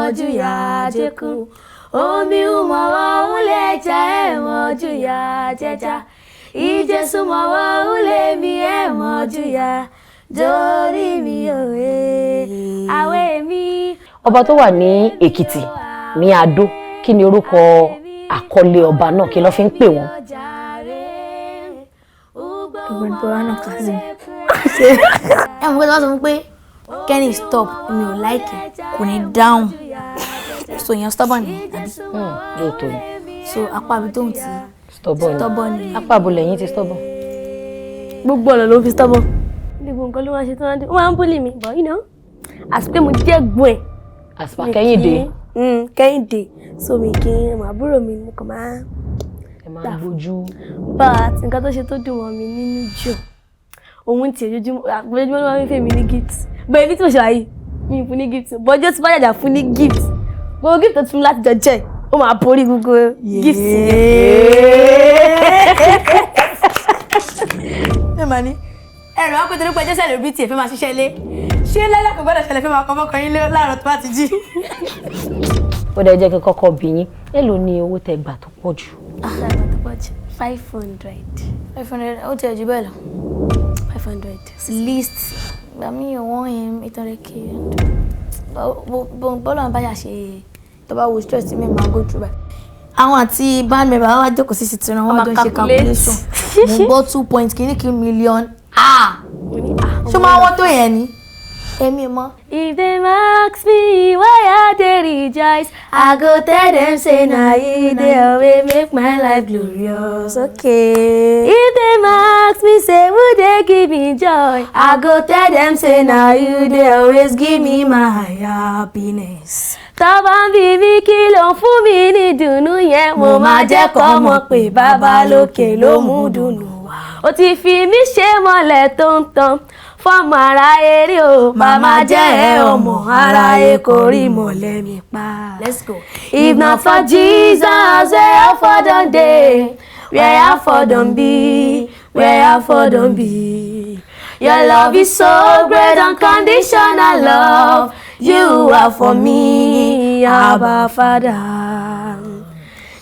mọ̀jú yá jẹ́kù. Omi mọ̀wọ́ ń lè jẹ́ ẹ̀ mọ̀jú yá jẹja. Ìjésù mọ̀wọ́ ń lè mi ẹ̀ mọ̀jú yá dórí mi òwe. Àwẹ̀ mi. Ọba tó wà ní Èkìtì ní Adó, kí ni orúkọ àkọlé ọba náà, kí ló fi ń pè wọ́n? Ọ̀gbẹ́ni Bọ́lá Kazeem. Ẹ mọ̀ pé tí wọ́n sọ fún pé Kenny stop, mi ò like ẹ̀, kò ní dáhùn. So èèyàn stubborn ni, àbí? Lóòótọ́ ni. So apá ibi tóun ti stubborn ni. Stubborn ni. Apá abo lẹ́yìn ti stubborn. Gbogbo ọ̀nà ló fi stubborn. Gbogbo nǹkan ló máa ṣe tó máa ń dé. Ó máa ń bully mi, but àti pé mo jẹ́ ẹ̀gbọ́n ẹ̀. Àsìpà Kẹ́hìndé. Kẹ́hìndé. So mi kì í mọ àbúrò mi, mo kàn máa Ẹ máa ń gbójú. But nǹkan tó ṣe tó dùn mọ́ mi nínú jù, òun ti ojoojúmọ́ ojoojúmọ́ ló máa ń fẹ́ mi ní gift. But èmi tí mo ṣe wáyé, mi ì fún ní gift. But ọjọ́ tí bá jàjà fún ní gift, gbogbo gift tó ti fún mi láti jọ jẹ́, ó máa borí gbogbo gift yẹn. Ẹ máa ní ẹ̀rọ á pé torí pé ẹjẹ́ celebrity ẹ̀ fẹ́ máa ṣiṣẹ́ ilé. Ṣé lẹ́lẹ́ kò gbọ́dọ̀ ṣẹlẹ̀ fẹ́ máa kọ́ mọ́kàn yín láàárọ̀ tó bá ti jí? Ó dẹ̀ jẹ́ kí n kọ́kọ́ bi yín, èló ni owó tẹ́ gbà tó pọ̀ jù? 500. 500, ó tiẹ̀ jù bẹ́ẹ̀ lọ. 500. Least gbà mí 1M 800K. Bọ́lá ń báyà ṣe tó bá wo stress tí mi máa go through báyìí. Àwọn àti band member wa jókòó sí sitting room, wọ́n jọ ń ṣe calculation. Mo gbọ́ 2 point kìíní kí million. Ṣé máa wọ́n tó yẹn ni? Èmi mọ̀. If they ask me why I dey rejoice, I go tell them say na you dey always make my life glorious. Okay. If they ask me say who dey give me joy, I go tell them say na you dey always give me my happiness. Tó bá ń bi mí kí ló ń fún mi ní dùnnú yẹn, mo máa jẹ́ kó mọ̀ pé bàbá lókè ló mú dùnnú wá. Ó ti fi mí ṣe mọ́lẹ̀ tó ń tàn fọ́mọ aráyé rí o, màmá jẹ́ ẹ ọmọ aráyé kò rí mọ̀lẹ́ mi pa. Let's go. If not for Jesus, where I for don dey, where I for don be, where I for don be. Your love is so great, unconditional love. You are for me, Abba Father.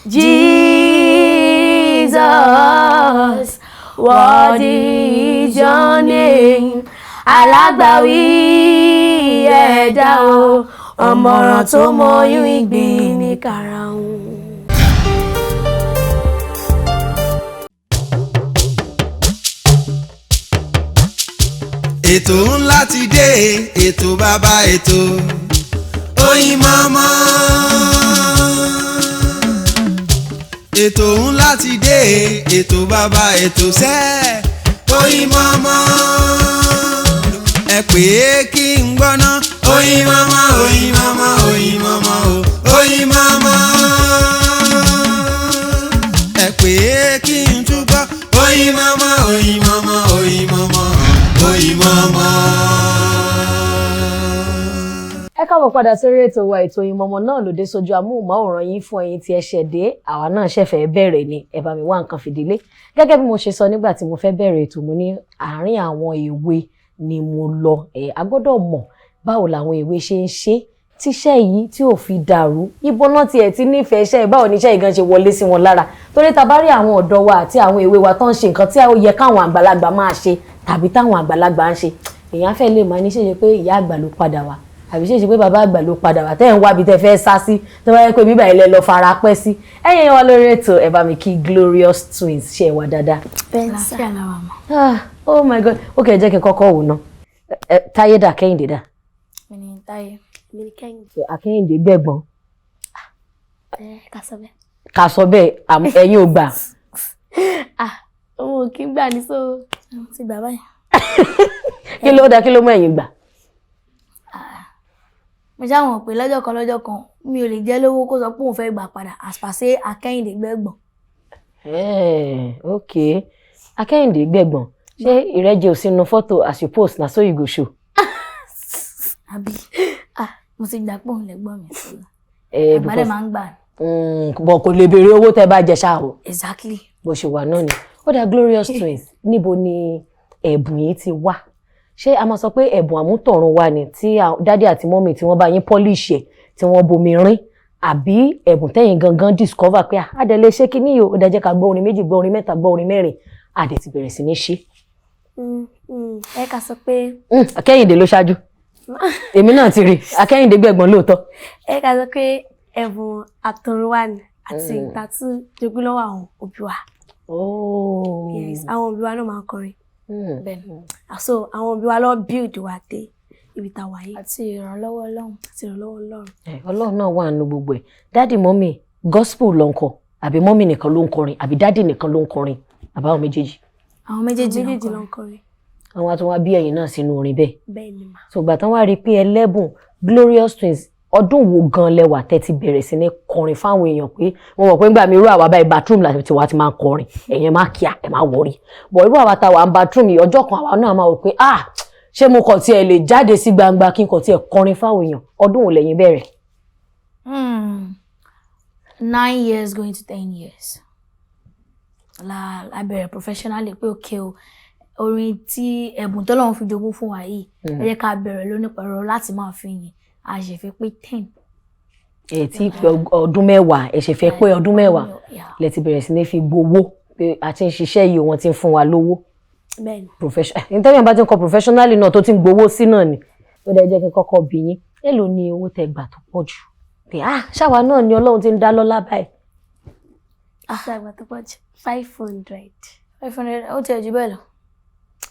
Jesus, what is your name? Alágbàwí ẹ̀dá o, ọ̀mọ̀ràn tó mọyún ìgbín ní karahun. Ètò ńlá ti dé, ètò bàbá ètò Oyinmomo. Ètò ńlá ti dé, ètò bàbá ètò sẹ́ Oyinmomo. Ẹ pè é kí n gbọ́ná Oyinmomo, Oyinmomo, Oyinmomo o, Oyinmomo. Ẹ pè é kí n túbọ̀ Oyinmomo, Oyinmomo, Oyinmomo, Oyinmomo. Ẹ káàbọ̀ padà sórí ètò wa, ètò Oyinmomo náà lòdì sójú amóhùnmáwòrán yín. Fún ẹ̀yin tí ẹ ṣẹ̀ dé, àwa náà ṣẹ̀fẹ̀ bẹ̀rẹ̀ ni, ẹ bá mi wá nǹkan fìdílé. Gẹ́gẹ́ bí mo ṣe sọ nígbà tí mo fẹ́ bẹ̀rẹ̀ ètò, mo ní àárín àwọn èwe ni mo lọ. Ẹ a gbọ́dọ̀ mọ̀ báwo làwọn èwe ṣe ń ṣe tíṣẹ́ yìí tí ò fi dàrú, ibo náà tiẹ̀ ti nífẹ̀ẹ́ iṣẹ́ yìí, báwo ni iṣẹ́ yìí gan ṣe wọlé sí wọn lára. Torí ta bá rí àwọn ọ̀dọ́ wa àti àwọn èwe wa tó ń ṣe nǹkan tí ó yẹ káwọn àgbàlagbà máa ṣe tàbí táwọn àgbàlagbà ń ṣe, èèyàn fẹ́ lè máa ní ṣe pé ìyá àgbà ló padà wá àbí ṣe pé bàbá àgbà ló padà wá tẹ́ ẹ̀ ń wábi tẹ́ fẹ́ sá sí, tó bá yẹ pé bíbá ilẹ̀ lọ fara pẹ́ sí. Ẹ̀yin wa lórí ètò, ẹ bá mi kí Glorious Twins, ṣe wà dáadáa? Àlàáfíà la wà mọ́. Oh my God, ó kẹ́ ẹ jẹ́ kí n kọ́kọ́ wò ná. Táyé dà, Kẹ́hìndé dà? Mi ni Táyé. Mi ni Kẹ́hìndé. Akẹ́hìndé gbẹ̀gbọ́n. Ká sọ bẹ́ẹ̀. Ká sọ bẹ́ẹ̀, ẹ̀yin ò gbà. Òun ò kí ń gbà ní so. Ti gbà báyìí. Kí ló dá, kí ló mú ẹ̀yin gbà? Mo ṣáwọn pé lọ́jọ́ kan lọ́jọ́ kan mi ò lè jẹ́ lówó kó sọ pé òun fẹ́ gbà padà as per say Akẹ́hìndé gbẹ̀gbọ́n. Ok, Akẹ́hìndé gbẹ̀gbọ́n, ṣé ìrẹ́jẹ ò sínú fọ́tò as you post na so you go show? Àbí mo ti gbà pé òun lẹ́gbọ́n mi sí. Àgbàdẹ máa ń gbà. Bọ̀ kò lè béèrè owó tẹ́ bá jẹ ṣáà o. Exactly. Bó ṣe wà náà ni. Ó dá Glorious Twins, níbo ni ẹ̀bùn yìí ti wá? Ṣé a máa sọ pé ẹ̀bùn àmútọ̀run wa ni tí dádì àti mọ́mì tí wọ́n bá yín polish ẹ̀ Tí wọ́n bomi rín, àbí ẹ̀bùn tẹ́yìn gangan discover pé, ah, adẹ̀lẹ̀ ṣé kí ní yìí, ó dẹ̀ jẹ́ ká gbọ́ orin méjì, gbọ́ orin mẹ́ta, gbọ́ orin mẹ́rin, adẹ̀ ti bẹ̀rẹ̀ sí ní ṣe? Ẹ ká sọ pé Akẹ́yìndé ló ṣáájú, èmi náà ti rí Akẹ́yìndé gbẹ̀gbọ́n lóòótọ́. Ẹ ká sọ pé ẹ̀bùn àtọ̀runwá ni àti ìta tí jogún lọ́wọ́ àwọn òbí wa. Yes, àwọn òbí wa náà máa ń kọrin. Bẹ́ẹ̀. So àwọn òbí wa ló build wa dé ibi tá a wà yìí. Àti ìrànlọ́wọ́ Ọlọ́run. Àti ìrànlọ́wọ́ Ọlọ́run. Ọlọ́run náà wà nínú gbogbo ẹ̀. Daddy, mummy, gospel ló ń kọ, àbí mummy nìkan ló ń kọrin, àbí daddy nìkan ló ń kọrin, àbáwọn méjèèjì? Àwọn méjèèjì. Méjèèjì ló ń kọrin. Àwọn àti wọn bí ẹ̀yin náà sínú orin bẹ́ẹ̀? Bẹ́ẹ̀ ni mà. So ìgbà tán wá rí i pé ẹlẹ́bùn, Glorious Twins, ọdún wo gan lẹwà tẹ́ ti bẹ̀rẹ̀ sí ní kọrin fáwọn èèyàn? Pé mo mọ̀ pé ńgbà mi, irú àwa báyìí, bathroom láti tiwa ti máa ń kọrin, ẹ̀yin má kíá, ẹ̀ má wọrí bọ̀. Irú àwa ta wà ń bathroom yìí, ọjọ́ kan àwa náà máa wò pé, ah, ṣé mo kàn tiẹ̀ lè jáde sí gbangba kí n kàn tiẹ̀ kọrin fáwọn èèyàn? Ọdún wo lẹ́yìn bẹ̀rẹ̀? 9 years going to 10 years la bẹ̀rẹ̀ professionally pé, okay o, orin tí ẹ̀bùn tọ́lọ́run fi jogún fún wa yìí, ẹ jẹ́ ká bẹ̀rẹ̀ lónìí pẹ̀rọ láti máa fi yìn. A ṣe fi pé 10. Ẹ tí pé ọdún 10, ẹ ṣe fẹ́ pé ọdún 10 Yeah. lẹ ti bẹ̀rẹ̀ sí ní fi gbowó pé a ti ń ṣiṣẹ́ yìí, wọ́n ti ń fún wa lówó? Bẹ́ẹ̀ ni. Professional nítorí bá ti ń kọ professionally náà tó ti ń gbowó sí náà ni. Ó dẹ̀ jẹ́ kí n kọ́kọ́ bí yín, èló ni owó tẹ́ gbà tó pọ̀ jù pé, ah, ṣáwa náà ni Ọlọ́run ti ń dá lọ́lá báyìí? Ṣé àgbà tó pọ̀ jù, 500. 500, ó tiẹ̀ jù bẹ́ẹ̀ lọ.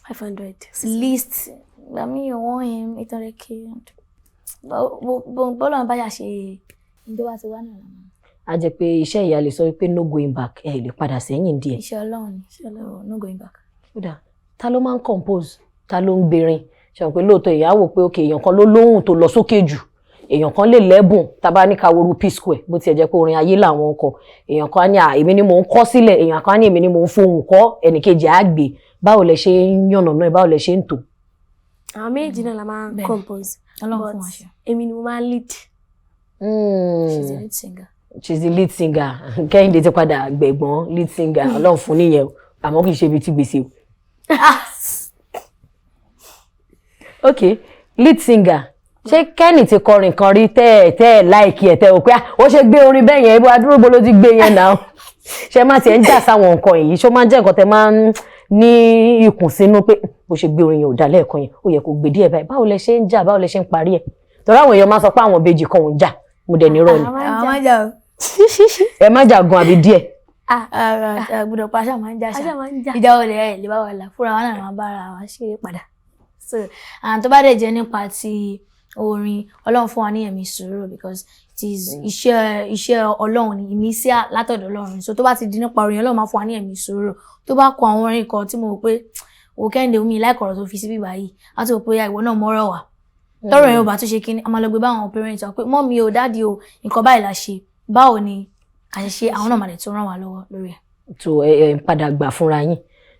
500. Least gbà mí, 1M, 800K. Bọ́lá bá yà ṣe ní tó bá ti wá náà la máa. A jẹ́ pé iṣẹ́ ìyá lè sọ wípé no going back, ẹ lè padà sẹ́yìn díẹ̀. Iṣẹ́ Ọlọ́run ni, iṣẹ́ Ọlọ́run, no going back. Ó dà, ta ló máa ń compose, ta ló ń gbèrin? Ṣe mọ̀ pé lóòótọ́ èèyàn á wò pé, ok, èèyàn kan ló lóhùn tó lọ sókè jù, èèyàn kan lè lẹ́bùn. Tá bá ní ká woru P Square, bó tiẹ̀ jẹ́ pé orin ayé làwọn kọ, èèyàn kan á ní, à, èmi ni mò ń kọ sílẹ̀, èèyàn kan á ní, èmi ni mò ń fohùn kọ, ẹnìkejì á gbé. Báwo lẹ ṣe ń yànnà náà? Báwo lẹ ṣe ń tò? Àwọn méjì náà la máa ń Bẹ́ẹ̀ ni. compose. Ọlọ́run But fún wa ṣe. èmi ni mo máa ń lead. She's a lead singer. She's the lead singer. Kẹ́hìndé ti padà gbẹ̀gbọ́n lead singer. Ọlọ́run fún níyẹn o, àmọ́ kì í ṣe ibi tí gbèsè o. Ok, lead singer. Ṣé Kenny ti kọrin kan rí tẹ́ ẹ̀ like ẹ̀, tẹ́ ò pé, ah, ó ṣe gbé orin bẹ́ẹ̀ yẹn, ibo adúrúgbò ló ti gbé yẹn náà? Ṣé má tiẹ̀ ń jà sáwọn nǹkan yìí? Ṣó máa ń jẹ́ nǹkan tẹ́ máa ń ní ikùn sínú pé bó ṣe gbé orin yẹn ò dá lẹ́ẹ̀kan yẹn, ó yẹ kó gbé díẹ̀ báyìí? Báwo lẹ ṣe ń jà? Báwo lẹ ṣe ń parí ẹ̀? Torí àwọn èèyàn máa sọ pé àwọn ìbejì kan ò ń jà, mo dẹ̀ ní irọ́ ni. Àwọn Àwọn máa ń jà o. Ẹ má jà gan àbí díẹ̀? Ara gbọ́dọ̀ pa, aṣáà máa ń jà. A Ṣá ṣáà máa ń jà. Ìjà olè ẹ̀ lè bá wa là fúnra wa náà, máa bára wa ṣeré padà. So, and tó bá dẹ̀ jẹ́ nípa ti orin, Ọlọ́run fún wa ní ẹ̀mí sùúrù because it is iṣẹ́ Ọlọ́run ni, ìmísí látọ̀dọ̀ Ọlọ́run. So tó bá ti di nípa orin, Ọlọ́run máa fún wa ní ẹ̀mí sùúrù. Tó bá kọ àwọn orin kan tí mo rò pé, wò, Kẹ́hìndé, omi láìkọ̀rọ̀ tó fi síbí báyìí, á ti rò pé ìwọ náà mọ́rọ̀ wá tọ́rọ̀ yẹn ò bá tún ṣe kíní, a máa lọ gbé báwọn parents wa pé, mummy o, daddy o, nǹkan báyìí la ṣe, báwo ni a ṣe ṣe? Àwọn náà máa dẹ̀ tún ràn wá lọ́wọ́ lórí ẹ̀. Tó ẹ ẹ ń padà gbà fúnra yín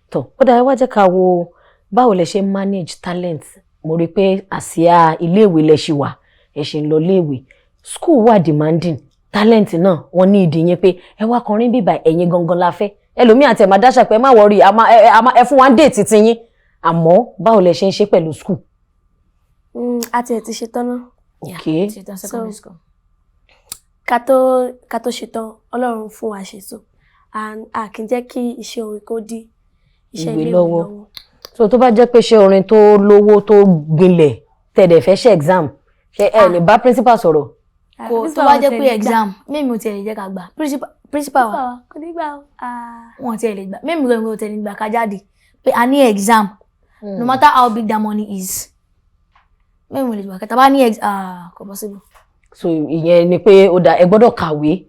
tó, ó dáa. Wá jẹ́ ká wo báwo lẹ ṣe manage talent. Mo rí i pé àsíá iléèwé lẹ ṣì wà, ẹ ṣì ń lọ iléèwé. School wà demanding, talent náà wọ́n ní ìdí yín pé ẹ wá kọrin bíbà, ẹ̀yin gangan la fẹ́. Ẹlòmíì àti ẹ̀ máa dáṣà pé ẹ má worry, ẹ fún wa ń date titi yín. Àmọ́ báwo lẹ ṣe ń ṣe pẹ̀lú school? A tiẹ̀ ti ṣetán náà. Ok. Ṣetán secondary school. Ká tó ṣetán, Ọlọ́run fún wa ṣe, so and a kì í jẹ́ kí iṣẹ́ orin kó dí iṣẹ́ ìwé iléèwé lọ́wọ́. lọ́wọ́. So tó bá jẹ́ pé ṣé orin tó lówó tó gbilẹ̀ tẹ̀dẹ̀ fẹ́ ṣe exam, ṣé ẹ lè bá principal sọ̀rọ̀? Kò, tó bá jẹ́ pé exam, mímí ò tiẹ̀ lè jẹ́ ká gbà. Principal wa Kò ní gbà ó. Ah. Wọn tiẹ̀ lè gbà. Mímí gan ò tiẹ̀ lè gbà ká jáde pé a ní exam, no matter how big that money is. Mímí ò lè gbà ká tá bá ní exam, ah, kò possible. So ìyẹn ni pé ó dà, ẹ gbọ́dọ̀ kàwé.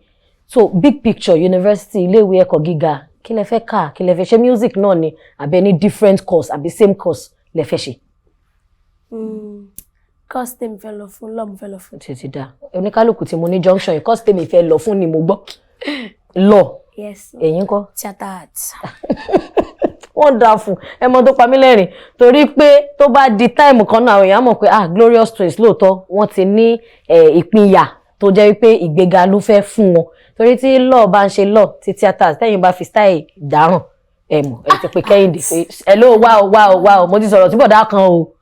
So big picture, university, iléèwé ẹ̀kọ́ gíga, kí lẹ fẹ́ kà? Kí lẹ fẹ́ ṣe? Music náà ni, àbí any different course, àbí same course lẹ fẹ́ ṣe? Course tèmi fẹ́ lọ fún, law mo fẹ́ lọ fún. Ṣe ti dá oníkálukú tí mo ní junction yìí, course tèmi fẹ́ lọ fún ni mo gbọ́ lọ. Yes. Ẹ̀yin kọ́? Theatre arts. Wọ́n dáa fún ẹ mọ tó pa mí lẹ́rìn, torí pé tó bá di time kan náà, àwọn èèyàn mọ̀ pé, ah, Glorious Twins, lóòótọ́ wọ́n ti ní ìpínyà tó jẹ́ wípé ìgbéga ló fẹ́ fún wọn, torí tí law bá ń ṣe law, tí theatre, tẹ́yìn bá fi style dáràn, ẹ mọ̀ ẹ ti pe Kẹ́hìndé pé ẹ ló wá o, wá o, wá o, mo ti sọ̀rọ̀ tí bọ̀dá kan o.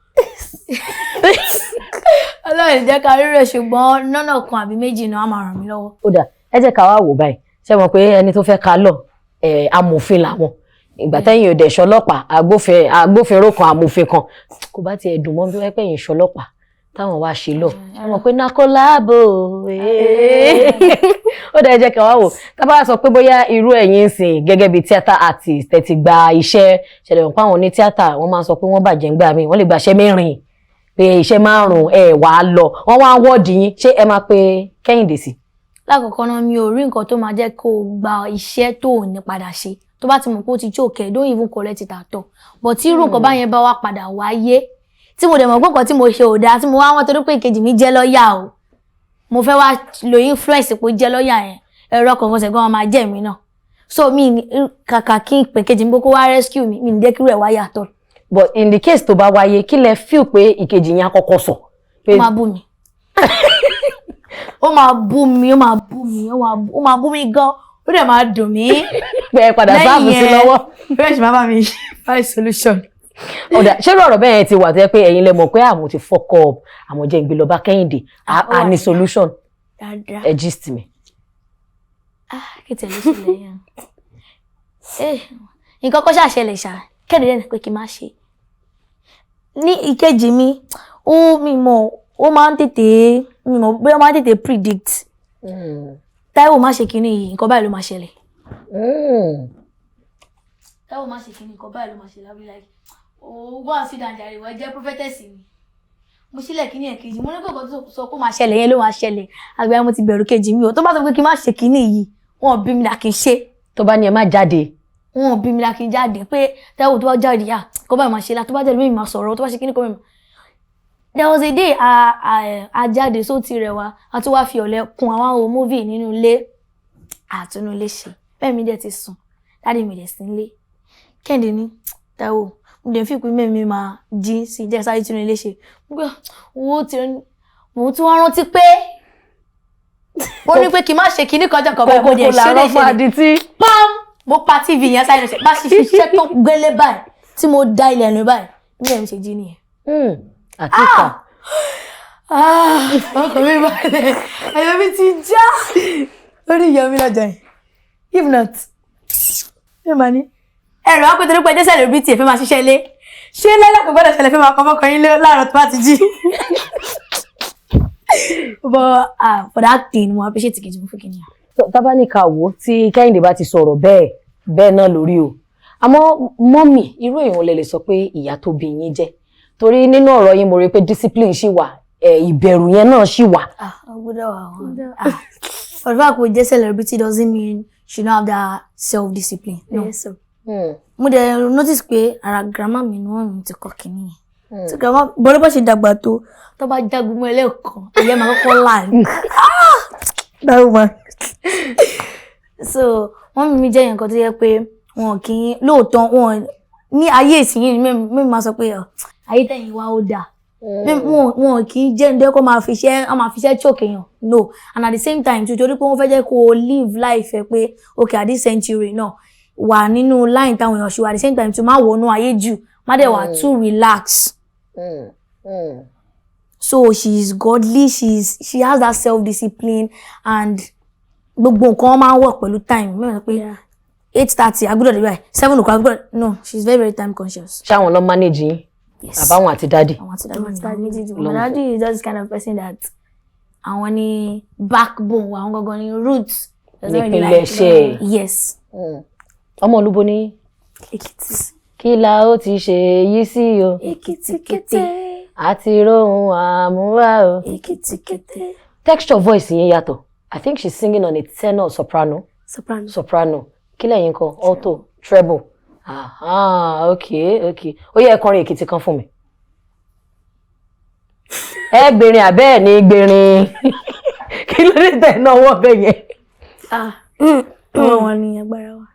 Ọlọ́run jẹ́ ká rí rẹ̀, ṣùgbọ́n lọ́nà kan àbí méjì náà, á máa ràn mí lọ́wọ́. Ó dà, ẹ jẹ́ ká wá wò báyìí. Ṣé mọ̀ pé ẹni tó fẹ́ ká lọ ẹ̀, amòfin làwọn. Ìgbà tẹ́yìn òde ṣọlọ́pàá, agbófinró kan, amòfin kan, kò bá tiẹ̀ dùn mọ́ bí wọ́n pẹ́ yìí ṣọlọ́pàá táwọn wá ṣe lọ. Ṣé mọ̀ pé nákólábò? Ó dà, ẹ jẹ́ ká wá wò. Tá bá sọ pé bóyá irú ẹ̀yin ń sìn gẹ́gẹ́ bí theatre artist, ẹ ti gba iṣẹ́, ṣẹlẹ̀ wọn pa àwọn ní tíátà, wọ́n máa ń sọ pé wọ́n bàjẹ́ ńgbà míì, wọ́n lè gba iṣẹ́ mẹ́rin, pé iṣẹ́ márùn-ún ẹ̀ wà á lọ, wọ́n wá ń wọ́ọ̀dì yín, ṣé ẹ máa pe Kẹ́hìndé sí? Lákọ̀ọ́kọ́ náà, mi ò rí nǹkan tó máa jẹ́ kó o gba iṣẹ́ tó ò ní padà ṣe. Tó bá ti mọ̀ pé ó ti jókè, don't even collect it at all. But tí irú nǹkan báyẹn bá wá padà wáyé, tí mo dẹ̀ mọ̀ pé nǹkan tí mo ṣe ò dáa, tí mo wá wọ́n torí pé ìkejì mi jẹ́ lọ́ọ̀yà o, mo fẹ́ wá lo influence pé ó jẹ́ lọ́ọ̀yà yẹn, ẹ̀rọ kọ̀ọ̀kan ṣẹ̀gbọ́n wọn máa jẹ́ mi náà. So mi kàkà kí n pè kejì mi kó wá rescue mi, mi ní jẹ́ kí irú ẹ̀ wáyé at all. But in the case tó bá wáyé, kí lẹ feel pé ìkejì yẹn á kọ́kọ́ sọ? Ó máa bú mi, ó máa bú mi, ó máa bú mi, ó máa bú mi gan, ó dẹ̀ máa dùn mí. Pé ẹ padà sáàbù sí lọ́wọ́. Bẹ́ẹ̀ ṣe máa bá mi find solution. Ó dà, ṣé irú ọ̀rọ̀ bẹ́ẹ̀ yẹn ti wà tó yẹ pé ẹ̀yin lẹ mọ̀ pé àwọn ti fuck up, àwọn jẹ́ ìgbé lọ bá Kẹ́hìndé, a ní solution? Dáadáa. Ẹ gist mi. Ah, kí tẹ̀lé ṣẹlẹ̀ yẹn? Eh, nǹkan kọ́ ṣàṣẹlẹ̀ ṣá. Kẹ́hìndé dẹ̀ ní pé kí n má ṣe ní ìkejì mi. Ó mi mọ̀, ó máa ń tètè, mi mọ̀ bóyá ó máa ń tètè predict. Táíwò, má ṣe kinní yìí, nǹkan báyìí ló máa ṣẹlẹ̀. Táíwò, má ṣe kinní, nǹkan báyìí ló máa ṣẹlẹ̀. I'll be like, oh, go and sit down jàre, ìwọ jẹ́ prophetess mi. Mo sílẹ̀ kinní ẹ̀ kejì, mo ní pé nǹkan tó sọ pé ó máa ṣẹlẹ̀ yẹn ló máa ṣẹlẹ̀. Àgbà mo ti bẹ̀rù kejì mi o. Tó bá sọ pé kí n má ṣe kinní yìí, wọn ò bí mi dà kí n ṣe. Tó bá ní ẹ má jáde? Wọn ò bí mi dà kí n jáde, pé Táíwò, tó bá jáde yá, kó báyìí máa ṣe la, tó bá jáde mímí máa sọ̀rọ̀, tó bá ṣe kinní kó mímí. There was a day a jáde, só ti rẹ̀ wá, a tún wá fi ọ̀lẹ kun àwọn àwọn movie nínú ilé, àtúnú ilé ṣe bẹ́ẹ̀. Mi dẹ̀ ti sùn, daddy mi dẹ̀ sí nílé. Kẹ́hìndé ní, Táíwò, mo dẹ̀ fi pé mẹ́mi máa jí sí jẹ́ sáré tún ilé ṣe. Mo gbé owó tí mo tún wá rántí pé ó ní pé kí n má ṣe kinní kan jọ kan báyìí, mo dẹ̀ Kókó ṣe làárọ̀ lè fún ṣe adití. Pam, mo pa TV yẹn sáré lọ ṣe bá ṣe ṣiṣẹ́ tó gbélé báyìí tí mo da ilẹ̀ nù báyìí, ní ẹ̀mí ṣe jí nìyẹn. Àkíkà. Ah, ọkàn mi balẹ̀, àyà mi ti já lórí ìyá mi lọ́jọ́ yẹn. If not, ṣé màá ní ẹ̀rọ wá pé torí pé ẹjẹ́ celebrity ẹ̀ fẹ́ máa ṣiṣẹ́ ilé, ṣé lẹ́lẹ́ kò gbọ́dọ̀ ṣẹlẹ̀, fẹ́ máa kọ́ fọ́kàn yín láàárọ̀ tó bá ti jí. But ah, for that thing, mo appreciate kejì mo fún kìnìyàn. Tábánikà wò, tí Kẹ́hìndé bá ti sọ̀rọ̀ bẹ́ẹ̀ bẹ́ẹ̀ náà lórí o. Àmọ́ mummy, irú èèyàn lè sọ pé ìyá tó bí yín jẹ́? Torí nínú ọ̀rọ̀ yín, mo rí i pé discipline ṣì wà, ìbẹ̀rù yẹn náà ṣì wà. Ah, ó gbọ́dọ̀ wà wọ́n. Ah, for the fact pé jẹ́ celebrity doesn't mean she don't have that self-discipline. No. Yes, sir. Mo dẹ̀ notice pé ara grandma mi ni wọ́n mi ti kọ́ kínní yẹn. Tí grandma bọ́lá bá ṣe dàgbà tó, tó bá jágun mọ́ ẹlẹ́ẹ̀kan, ìyá máa kọ́kọ́ là ní. That woman. So wọ́n mi jẹ́ nǹkan tó yẹ pé wọn kì í lóòótọ́ wọn ní ayé ìsinyìí ni mímí máa sọ pé ayé tẹ̀yìn wá ó dáa. Wọn kì í jẹ́ ǹdẹ́ kó máa fi iṣẹ́, wọ́n máa fi iṣẹ́ choke èèyàn, no. And at the same time, torí pé wọ́n fẹ́ jẹ́ kó o live life ẹ pé okay, at this century náà wà nínú line táwọn èèyàn ṣe wà, at the same time tó má wọnú ayé jù, má dẹ̀ wà too relax. So she is godly, she has that self discipline and gbogbo nǹkan máa ń work pẹ̀lú time. Mẹ́rin pé 8:30 agbọ́dọ̀ dé báyìí, 7 o'clock agbọ́dọ̀, no, she is very very time conscious. Ṣáwọn lọ manage yín? Yes. Àbáwọn àti daddy? Àwọn àti daddy mi, àwọn méjèèjì. My daddy is just the kind of person that àwọn ní backbone wa, àwọn gangan ní roots. Doesn't really like- Nípìnlẹ̀ṣẹ̀. Yes. Ọmọ olúbo ní? Èkìtì. Kí la ó ti ṣe yí sí o? Èkìtì kété. Àti rohun àmúwá o. Èkìtì kété. Texture voice yẹn yàtọ̀. I think she's singing on a tenor, soprano. Soprano. Soprano. Kí lẹ́yìn kan? Alto, treble. Aha, okay, ó yẹ ẹ kọrin Èkìtì kan fún mi. Ẹ gbèrin àbẹ́ ẹ̀ ní gbèrin? Kí ló dé tẹ̀ náà wọ́ bẹ́ẹ̀ yẹn? Ah, ọwọ́ wọn ni agbára wa.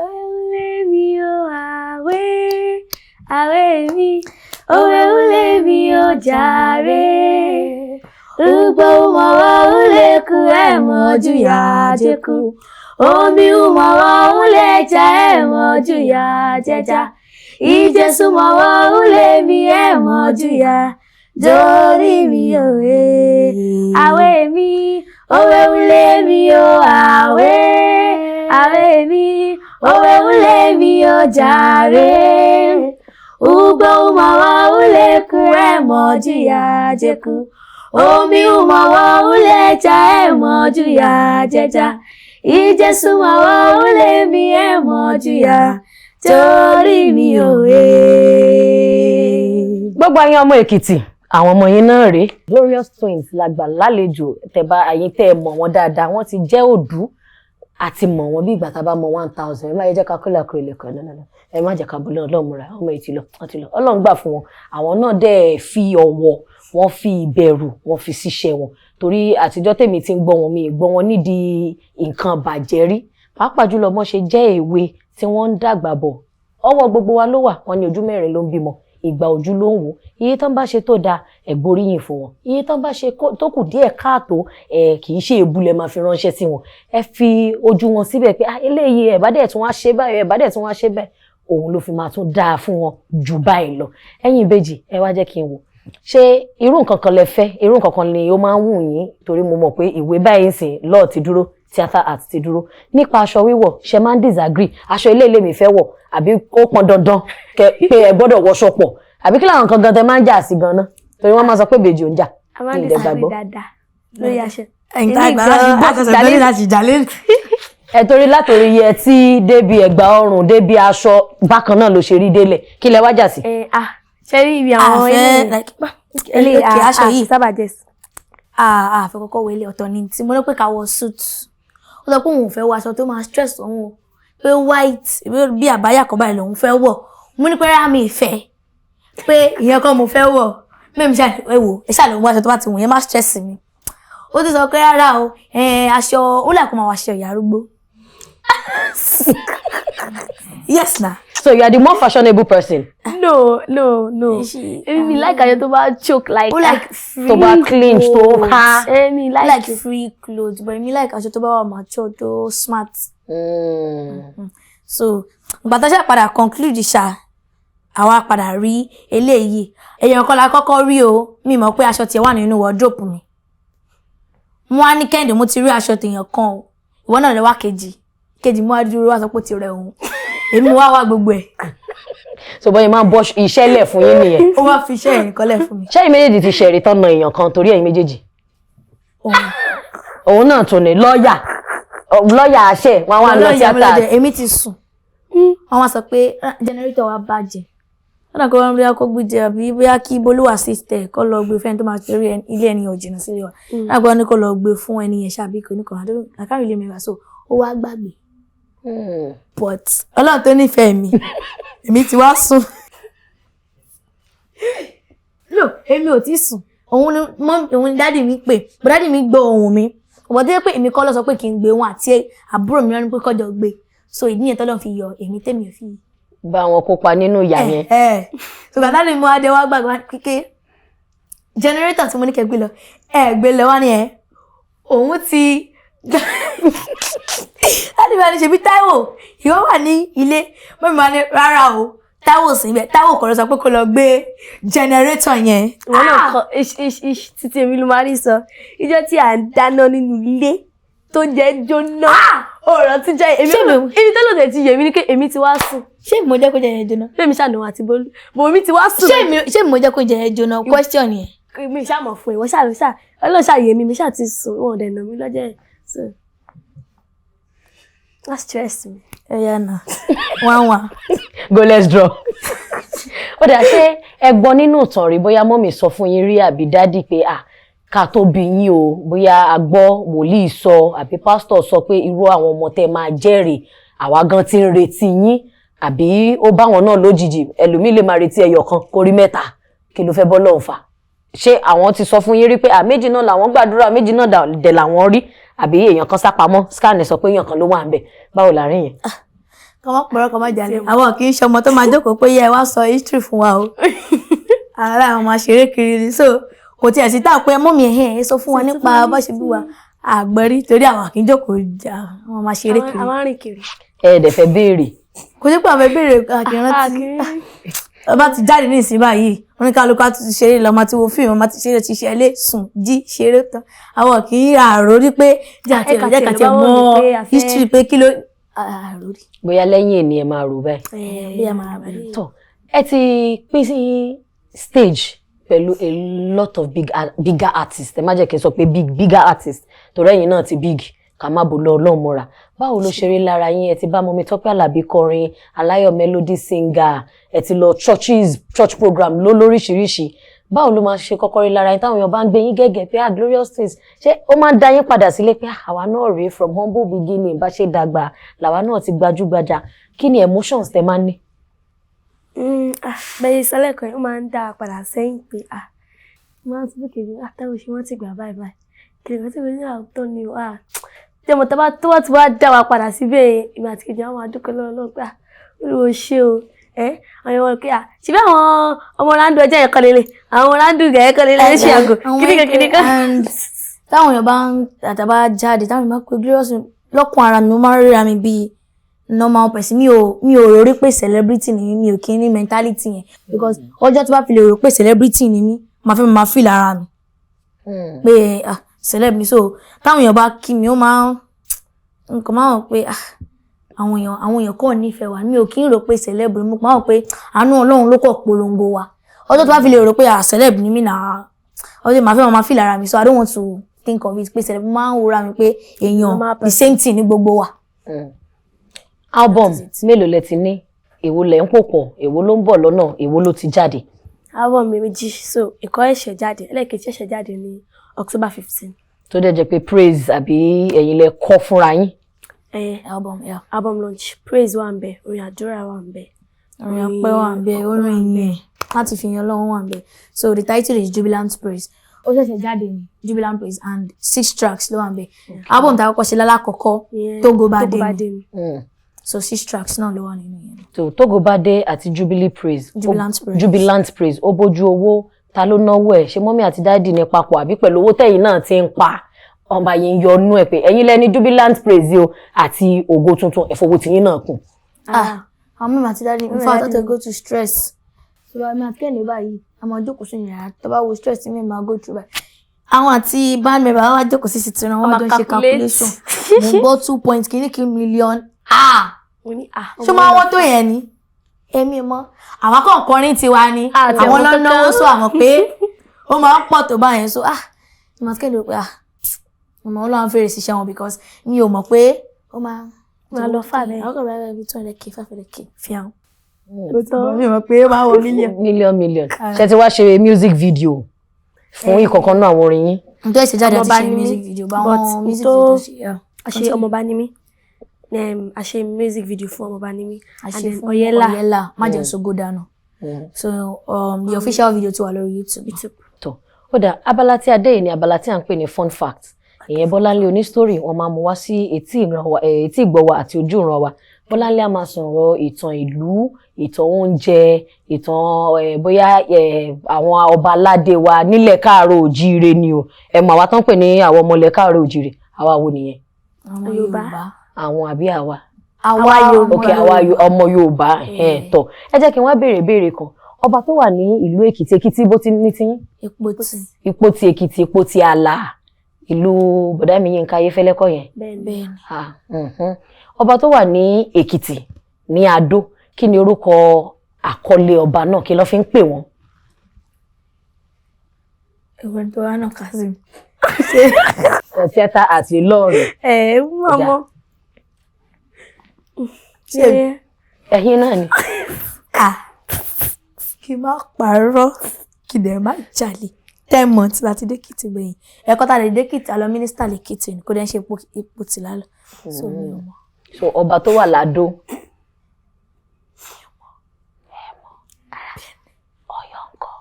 Òwe mi ò àwé, àwé mi, òwe ule mi ò jàre. Ugbo mọ̀wọ́ ule ku ẹ̀ mọ̀jú yá jẹ́kù. Omi mọ̀wọ́ ule ja ẹ̀ mọ̀jú yá jẹja. Ìjẹsù mọ̀wọ́ ule mi ẹ̀ mọ̀jú yá. Torí mi ò wé. Àwẹ̀ mi, òwe wúlé mi ò àwẹ̀. Àwẹ̀ mi, òwe wúlé mi ò jàre. Ugbo umawa uleku emoju ya jeku. Omi umawa uleja emoju ya jeja. Ìjésù mawa ule mi emoju ya. Torí mi ò wé. Gbogbo ẹ̀yin ọmọ Èkìtì, àwọn ọmọ yín náà rèé, Glorious Twins la gbà lálejò. Tẹ̀bá àyín tẹ́ ẹ mọ̀ wọ́n dáadáa, wọ́n ti jẹ́ òdú àti mọ̀ wọ́n bí ìgbà tá a bá mọ 1,000. Ẹ má yẹ jẹ́ ká kólà kúrò lẹ́kọ̀ọ́ náà náà, ẹ má jẹ́ ká bọ́lá Ọlọ́run múra ọmọ yìí ti lọ, wọ́n ti lọ. Ọlọ́run gbà fún wọn, àwọn náà dẹ̀ fi ọ̀wọ̀, wọ́n fi ìbẹ̀rù, wọ́n fi ṣiṣẹ́ wọn, torí àtijọ́ tèmi ti ń gbọ́ wọn, mi ì gbọ́ wọn nídìí nǹkan bàjẹ́ rí, pàápàá jùlọ bọ́n ṣe jẹ́ èwe tí wọ́n ń dàgbà bọ̀. Ọwọ́ gbogbo wa ló wà. Wọ́n ní ojú mẹ́rin ló ń bímọ, ìgbà ojú ló ń wò. Iye tán bá ṣe tó dáa, ẹ gbóríyìn fún wọn. Iye tán bá ṣe tó kù díẹ̀ káàtó, ẹ kì í ṣe èébú lẹ máa fi ránṣẹ́ sí wọn. Ẹ fi ojú wọn síbẹ̀ pé, "Ah, eléyìí, ẹ bá dẹ̀ tún wá ṣe báyìí, ẹ bá dẹ̀ tún wá ṣe bẹ́ẹ̀." Òun ló fi máa tún dáa fún wọn jù báyìí lọ. Ẹ̀yin ìbejì, ẹ wá jẹ́ kí n wò, ṣé irú nǹkan kan lẹ fẹ́? Irú nǹkan kan ni ó máa ń wù yín? Torí mo mọ̀ pé ìwé báyìí ń sìn law ti dúró, theatre art ti dúró. Nípa aṣọ wíwọ̀, ṣe máa ń disagree? Aṣọ ilé ilé mi fẹ́ wọ̀, àbí ó pọn dandan pé ẹ gbọ́dọ̀ wọṣọ pọ̀, àbí kí làwọn nǹkan gan tẹ máa ń jà sí gan náà? Torí wọ́n máa sọ pé ìbejì ò ń jà. A máa ń Mi ì dẹ̀ disagree gbàgbọ́. dáadáa lórí aṣọ. Ẹ̀yìn tá a gbà láti bọ́ ọ̀sẹ̀ tó láti jà lé. Ẹ torí látòrí yẹtí débi ẹ̀gbà ọrùn débi aṣọ, bákan náà ló ṣe rí délẹ̀. Kí lẹ wá jà sí? Ẹ ah, ṣe rí ibi àwọn Àfẹ́ ilé like ilé okay, aṣọ yìí sábà jẹ sí. Àfẹ́ kọ́kọ́ wọ ilé ọ̀tọ̀ ni tí mo ní pé ká wọ suit. Ó sọ pé òun ò fẹ́ wọ aṣọ tó máa stress òun o, pé white bí àbáyà kan báyìí lòun fẹ́ wọ̀. Mo ní pé rárá, mi ìfẹ́ pé ìyẹn kan mo fẹ́ wọ̀. Mẹ́mi ṣáà ẹ wò, ẹ ṣáà lòun wọ aṣọ tó bá ti wù yẹn, má stress mi. Ó ti sọ pé rárá o, aṣọ ó là kó máa wọ aṣọ ìyá arúgbó. Yes na. So you are the more fashionable person? No, no, no. Èmi mi like aṣọ tó bá choke like. Ó like free Tó bá clinch, tó há. Èmi clothes. like. Like free clothes, but èmi like aṣọ tó bá wà mature, tó smart. So ìgbà tó ṣe padà conclude ṣá, àwa padà rí eléyìí. Èèyàn kan la kọ́kọ́ rí o. Mi mọ̀ pé aṣọ tiẹ̀ wà nínú wardrobe mi. Mo wá ní, "Kẹ́hìndé, mo ti rí aṣọ tèèyàn kan o, ìwọ náà lè wá kejì." Kejì mo wá dúró, wá sọ pé ó ti rẹ òun. Èmi wá wá gbogbo ẹ̀. So bọ́yìí máa ń bọ́ iṣẹ́ lẹ̀ fún yín nìyẹn? Ó wá fi iṣẹ́ yẹn kọ́lẹ̀ fún mi. Ṣẹ́yìn méjèèjì ti ṣẹ̀rí tán na èèyàn kan torí ẹ̀yin méjèèjì? Òun. Òun náà tún ní lọ́ọ̀yà, lọ́ọ̀yà àṣẹ wọn wá lọ Ọlọ́run yà mí tíátà. lọ́jọ́ èmi ti sùn. Wọ́n wá sọ pé, "Ah, generator wa bàjẹ́." Lọ́nà kó wọ́n bóyá kó gbé àbí bóyá kí Bolúwa sister kó lọ gbé fẹ́ni tó máa torí ilé ẹni ò jìnnà sílé wa. Lọ́nà kó wọ́n ní kó lọ gbé fún ẹni yẹn ṣàbí kò ní kàn. I can't really remember, so ó wá gbàgbé. But Ọlọ́run tó nífẹ̀ẹ́ mi, èmi ti wá sùn. No, èmi ò tí sùn. Òun ni mọ́, òun ni daddy mi pè, but daddy mi gbọ́ ohùn mi. Ọ̀pọ̀ tó yẹ pé èmi kọ́ ló sọ pé kí n gbé, wọn àti àbúrò mi lọ́nà pé kọ́jọ gbé. So ìdí yẹn tọ́lọ́ fi yọ èmi tèmi ò fi. Bá wọn kópa nínú ìyà yẹn. Ẹ ẹ, so gbàtà ni mo adé wá gbàgbé wá kíké generator tí mo ní kẹ́ gbé lọ, ẹ gbé lọ, wá ní ẹ òun ti láti bá ní ṣe bí Táíwò ìwọ wà ní ilé. Mọ́mí máa ní rárá o, Táíwò sí ibẹ̀, Táíwò kọ́ ló sọ pé kó lọ gbé generator yẹn. Ìwọ náà kọ ish ish ish títí èmi ló máa rí sọ. Ìjọ tí à ń dáná nínú ilé tó jẹ́ jóná, ọ̀rọ̀ tí jẹ́ èmi Ṣé mi- èmi tó lòdì ti yèmí ni pé èmi ti wá sùn. Ṣé mo jẹ́ kó jẹ yẹn jóná? Fẹ́mi ṣàánú àti Bólú bò mí ti wá sùn. Ṣé mo jẹ́ kó jẹ yẹn jóná? Question yẹn. Mi ṣàmọ̀ fún ìwọ ṣàlọ́ ṣà Ọlọ́run ṣàyè mi, mi ṣáà ti sùn, wọn ò dẹ̀ nà mí lọ́jọ́ yẹn, so that stress mi. Ẹ yà nà one one. Go, let's draw. Ó dà, ṣé ẹ gbọ́ nínú ìtàn rí, bóyá mummy sọ fún yín rí àbí daddy, pé à ká tó bí yín o, bóyá a gbọ́ wòlíì sọ àbí pásítọ̀ sọ pé irú àwọn ọmọ tẹ́ máa jẹ́rìí, àwa gan ti ń retí yín, àbí ó bá wọn náà lójijì? Ẹlòmíì lè máa retí ẹyọ kan kó rí mẹ́ta. Kí ló fẹ́ bọ́ lọ́hùn fà? Ṣé àwọn ti sọ fún yín rí pé à méjì náà làwọn gbàdúrà, méjì náà dẹ̀ làwọn rí, àbí èèyàn kan sápamọ́, scan sọ pé èèyàn kan ló wà ń bẹ̀? Báwo láàrin yẹn? Kọ́ mọ́ pọ̀rọ̀, kọ́ mọ́ jalè. Àwọn kì í ṣe ọmọ tó máa jókòó pé yẹ ẹ wá sọ history fún wa o. Ara àwọn máa ṣeré kiri ni, so kò tiẹ̀ sí táà pé mummy ẹ̀hìn ẹ̀ sọ fún wa nípa bó ṣe bí wa àgbẹ̀rí, torí àwọn kì í jókòó jà, àwọn máa ṣeré kiri. Àwọn arìn kiri. Ẹ dẹ̀ fẹ́ béèrè? Kò sí pé àwọn ìbéèrè àkìrántí. Bá ti jáde ní ìsìn báyìí, oníkálukú á ti ṣeré lọ, máa ti wo fíìmù, máa ti ṣeré, ti ṣe ilé, sùn, jí, ṣeré tán. Àwọn kì í àrò rí pé jẹ́ àti ẹ̀rọ jẹ́ kàtí ẹ̀ mọ́ history pé kí ló àrò rí. Bóyá lẹ́yìn ènìyàn máa rò báyìí. Bí a máa rò báyìí. Tọ́ ẹ ti pín sí stage pẹ̀lú a lot of bigger artists. Ẹ má jẹ́ kí n sọ pé big, bigger artists, torí ẹ̀yin náà ti big, ká má bò lọ ọlọ́run mọ́ra. Báwo ló ṣe rí lára yín? Ẹ ti bá Mummy Tọ́pẹ́ Àlàbí kọrin, Aláyọ̀ Melody Singer, ẹ ti lọ churches, church program ló lóríṣiríṣi. Báwo ló máa ṣe kọ́kọ́ rí lára yín táwọn èèyàn bá ń gbé yín gẹ́gẹ́ pé, "Ah, Glorious Twins"? Ṣé ó máa ń dá yín padà sílé pé, "Ah, àwa náà rèé, from humble beginning, bá ṣe dàgbà làwa náà ti gbajúgbajà"? Kí ni emotions tẹ máa ń ní? Bẹ́ẹ̀ sọ́lẹ̀ kan, ó máa ń dá a padà sẹ́yìn pé, ah, máa ń tún kejì àtàwọn ṣe wọ́n ti gbà báyìí báyìí, kìnìún tí mo ní àwùjọ ni o. Ah, tẹmọ tó bá tó bá ti wá dá wa padà síbẹ̀, ìgbà àti kejì àwọn máa dúpẹ́ lọ́wọ́ Ọlọ́run pé, ah, Olúwo ṣé o. Ẹ àwọn èèyàn pé, ah, ṣùgbọ́n àwọn ọmọ ráńdù ọjọ́ yẹn kọ́ lélẹ̀, àwọn ọmọ ráńdù gẹ̀ẹ́ kọ́ lélẹ̀, ṣe àgò kíníkan kíníkan. And táwọn èèyàn bá ń àtàbá jáde, táwọn èèyàn bá pé Glorious, lọ́kùn ara mi, mo máa ń ríra mi bíi normal person. Mi ò rò rí pé celebrity ni mí. Mi ò kí ní mentality yẹn, because ọjọ́ tó bá fi lè rò pé celebrity ni mí, màá fẹ́ máa feel ara mi pé, ah, celeb mi. So táwọn èèyàn bá kí mi, ó máa ń nǹkan máa ń pé, ah, àwọn èèyàn kàn nífẹ̀ẹ́ wa. Mi ò kí ń rò pé celeb ni mo máa ń pé àánú Ọlọ́run ló kọ̀ polongo wa. Ọjọ́ tó bá fi lè rò pé, ah, celeb ni mí náà, ọjọ́ màá fẹ́ máa feel ara mi. So I don't want to think of it pé celeb. Mo máa ń wúra mi pé èèyàn, the same thing ní gbogbo wa. Album mélòó lẹ ti ní? Èwo lẹ ń pò pọ̀? Èwo ló ń bọ̀ lọ́nà? Èwo ló ti jáde? Album mi méjì. So ìkọ́ ẹ̀ṣẹ̀ jáde, ẹlẹ́ẹ̀kejì ẹ̀ṣẹ̀ jáde ní October 15. Tó dẹ̀ jẹ́ pé praise àbí ẹ̀yin lẹ kọ fúnra yín? Album, yeah. Album launch, praise wà ń bẹ, orin àdúrà wà ń bẹ. Orin ọpẹ́ wà ń bẹ, orin ìyìn láti fi yan Ọlọ́run wà ń bẹ. So the title is Jubilant Praise. Ó ṣẹ̀ṣẹ̀ jáde ní Jubilant Praise, and six tracks ló wà ń bẹ. Album tá a kọ́kọ́ ṣe lálákọ̀ọ́kọ́, Tógo bá dé ni. So six tracks náà ló wà nínú yẹn. So Tógo bá dé àti Jubilee Praise. Jubilant Praise. Jubilant Praise, ó bójú owó. Ta ló náwó ẹ̀? Ṣé mummy àti daddy ní papọ̀, àbí pẹ̀lú owó tẹ̀yin náà ti ń pa, ọba yìí ń yọnú ẹ̀ pé ẹ̀yin lẹ́ni Jubilant Praise o àti Ògo Tuntun, ẹ̀fọwọ́ tìyín náà kù? Ah, àwọn mummy àti daddy, in fact, tó go to stress. So àmì àti kẹ́hìndé báyìí, a máa jókòó sí yàrá, tó bá wo stress tí mi máa go through báyìí, àwọn àti band member wa jókòó sí sitting room, wọ́n jọ ń ṣe calculation. Mo gbọ́ two point kìíní kí million. Ah, ṣé máa wọ́n tó yẹn ni? Èmi mọ́, àwọn kan kọrin tiwa ni, àwọn ló náwó, sọ àwọn pé ó máa ń pọ̀ tó báyẹn. So, ah, ìmọ̀ àti kẹ́hìndé pé, ah, ọmọ Ọlọ́run fèrè síṣẹ́ wọn, because mi ò mọ̀ pé ó máa máa lọ fà bẹ́ẹ̀. Àwọn kan bá bíi 200K, 500K fi hàn. Ó ti mọ̀ pé ó máa wọ mílíọ̀nù. Mílíọ̀nù mílíọ̀nù. Ṣé ti wá ṣe music video fún ìkọ̀kan náà àwọn orin yín? Ǹjẹ́ ìṣe jáde àti ṣe music video bá wọn, music video ṣe. A ṣe Ọmọọba ni mí, a ṣe music video fún Ọmọọba ni mí. A ṣe fún Ọ̀yẹ́là, Má jẹ́ Ṣògo dànù. So the official video ti wà lórí YouTube. Tó ó dà, abala tí a dé yìí ni abala tí à ń pè ní fun fact. Ìyẹn Bọ́láńlé onísítórì, wọn máa mú wá sí etí ìgbọ́ wa àti ojú ìran wa. Bọ́láńlé á máa sọ̀rọ̀ ìtàn ìlú, ìtàn oúnjẹ, ìtàn bóyá àwọn ọba aládé wa nílẹ̀ káàárọ̀ òjíire ni o. Ẹ mọ̀ àwa tán pè ní àwọn ọmọ ilẹ̀ káàárọ̀ òjíire, àwa wo nìyẹn? Àwọn Yorùbá. Àwọn àbí àwa? Àwa Yorùbá. Ok, àwa ọmọ Yorùbá. Tọ, ẹ jẹ́ kí n wá béèrè béèrè kan. Ọba tó wà ní ìlú Èkìtì, Èkìtì bó ti ní tiyín? Ìpotì. Ìpotì Èkìtì, Ìpotì àlà, ìlú bọ̀dá mi Yínká Ayéfẹ́lẹ́ kọ́ yẹn? Bẹ́ẹ̀ni. Ọba tó wà ní Èkìtì ní Adó, kí ni orúkọ àkọlé ọba náà? Kí ló fi ń pè wọ́n? Ìwé tó wà náà, Kazeem. Tíátà àti lọ́ọ̀rẹ̀. Ẹ mọ̀ mọ́. Ẹ̀yin náà ni. Kí n má parọ́, kí dẹ̀ má jalè, 10 months láti dÉkìtì gbẹ̀yìn. Ẹ̀kọ́ tá a lè dÉkìtì, àlọ́ mínísítà lÈkìtì kò dẹ̀ ń ṣe ipò tì lálọ́, so mi ò mọ̀. So ọba tó wà ládó. Ọ̀yọ́ ńkọ́?